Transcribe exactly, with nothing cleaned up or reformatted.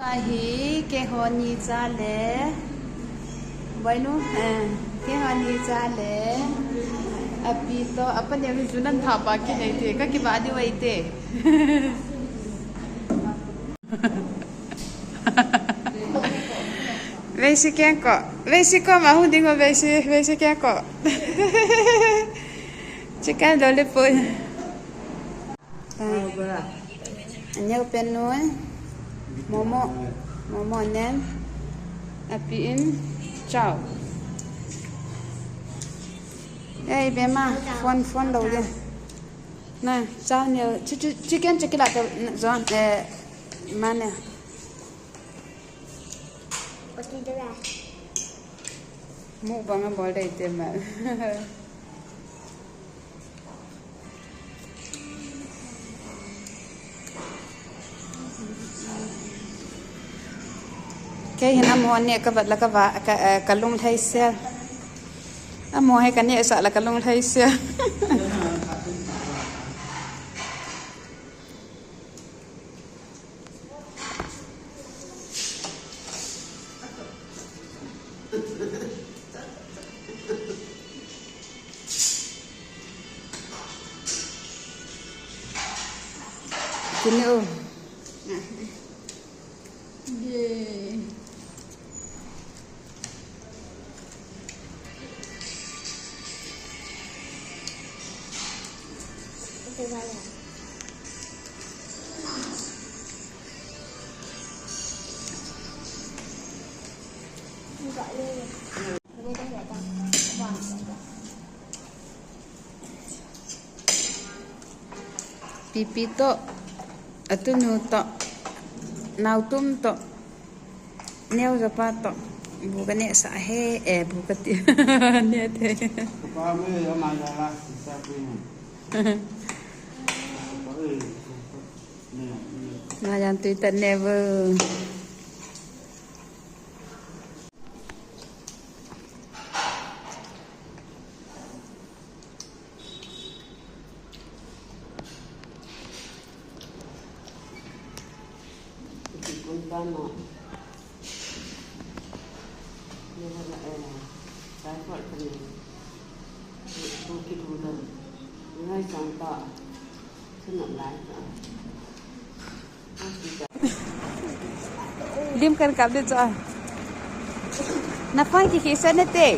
Ahi, keiho ni cha le. Boinu, eh, keiho ni cha le. Api toh, apa ni avi junan thapa kinei te, ka kiva di vai te. Veisi keng ko, veisi ko ma hung ding o veisi, veisi keng ko. Chicken lollipop. Aneo pen noi, momo, momo nen, api in, chow. Ei, bema, phone, phone lo de. Na, chow neo, chi-, chi-, chicken chikila to, na, zon, eh, mane. Mukbang a bol dei te ma. Kei hin amaho neh kavet la kava, ka, eh, kalung lhai sel. Amaho hi kaneh sah la kalung lhai sel. Kini o. Yay. Pipi toh, atunu toh, naotum toh, neo japa toh, bu kaneh sah e, eh, bu kati, neh thei. Kapa me, ama jala, sisa pui. Kapa e, ne, ne. Najan tui ta never. Lim kan kap de cha. Na phone ki ki sa na te.